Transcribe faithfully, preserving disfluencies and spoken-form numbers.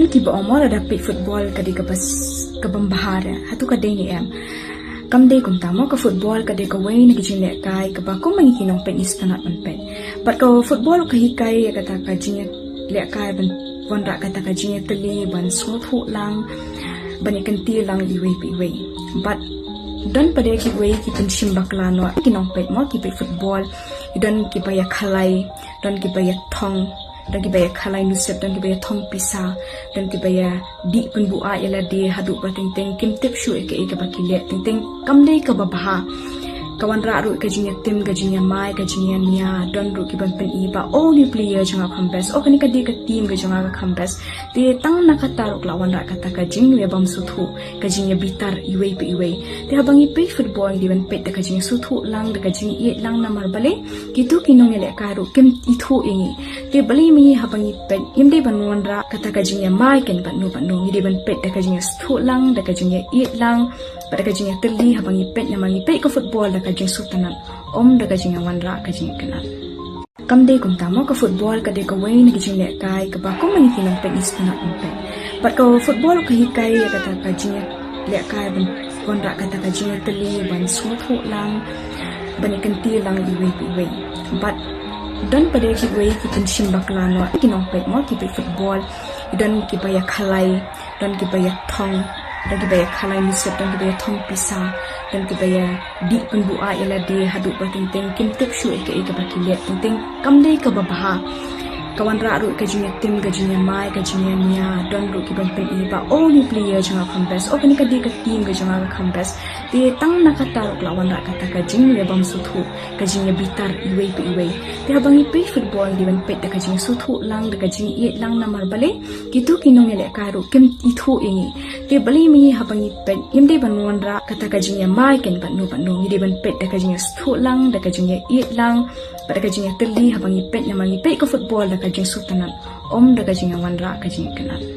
Kiba ong mo lada peit football ka dei kaba bym bha, hato ka dei ne em? Kam dei kumta mo, ka football ka dei kawei na ki jinglehkai kaba kum ma ngi ki nongpeit ngi sngewtynnat ban peit. Bad ka football ka hikai ïa kata ka jinglehkai ban wanrah kata ka jingïatylli, ban sngewthuh lang, ban ïakynti lang iwei pa iwei. Bad don pat de kiwei ki pynshim bakla noh, ki nongpeit mo ki peit football, don kiba ïakhalai, don kiba ïathong, don kiba ïakhalai nusep, don kiba ïathong pisa, don kiba ïadih pynbuaid ïa lade haduh ba teng teng kim tip shuh ïa kaei kaba ki leh. Teng teng kam dei kaba bha. Ka wanrah ruh ka jingïatim, ka jingïamai, ka jingïania, don ruh ki ban pyni ba, oh, u player jong nga u kham best, oh, kane ka dei ka team ka jong nga ka kham best. Te tang na kata ruh ka la wanrah kata ka jingïabamsngewthuh, ka jingïabitar iwei pa iwei. Te haba ngi peit football ngi dei ban peit da ka jingsngewthuh lang, da ka jingïeit lang, namar balei kito ki nongïalehkai ruh kim ithuh ïa ngi. Te balei ma ngi haba ngi peit ngim dei ban wanrah kata ka jingïamai ken bad no bad no, ngi dei ban peit da ka jingsngewthuh lang, da ka jingïeit lang, bad da ka jingïatylli haba ngi peit, namar ngi peit ka football da ka jingsngewtynnat, ym da ka jingïawanrah, ka jingïakynad. Kam dei kumta mo, ka football ka dei kawei na ki jinglehkai kaba kum ma ngi ki nongpeit ngi sngewtynnat ban peit. Bad ka football ka hikai ïa kata ka jinglehkai ban wanrah kata ka jingïatylli, ban sngewthuh lang, ban ïakynti lang iwei pa iwei. Bad don pat de kiwei ki pynshim bakla noh, ki nongpeit mo ki peit football, don kiba ïakhalai, don kiba ïathong, don kiba ïakhalai nusep, don kiba ïathong pisa, don kiba ïadih pynbuaid ïa lade haduh ba teng teng kim tip shuh ïa kaei kaba ki leh. Teng teng kam dei kaba bha. Ka wanrah ruh ka jingïatim, ka jingïamai, ka jingïania, don ruh ki ban pyni ba, oh, u player jong nga u kham best, oh, kane ka dei ka team ka jong nga ka kham best. Te tang na kata ruh ka la wanrah kata ka jingïabamsngewthuh, ka jingïabitar iwei pa iwei. Te haba ngi peit football ngi dei ban peit da ka jingsngewthuh lang, da ka jingïeit lang, namar balei kito ki nongïalehkai ruh kim ithuh ïa ngi. Te balei ma ngi haba ngi peit ngim dei ban wanrah kata ka jingïamai ken bad no bad no, ngi dei ban peit da ka jingsngewthuh lang, da ka jingïeit lang, bad da ka jingïatylli haba ngi peit, namar ngi peit ka football da ka jingsngewtynnat, ym da ka jingïawanrah, ka jingïakynad.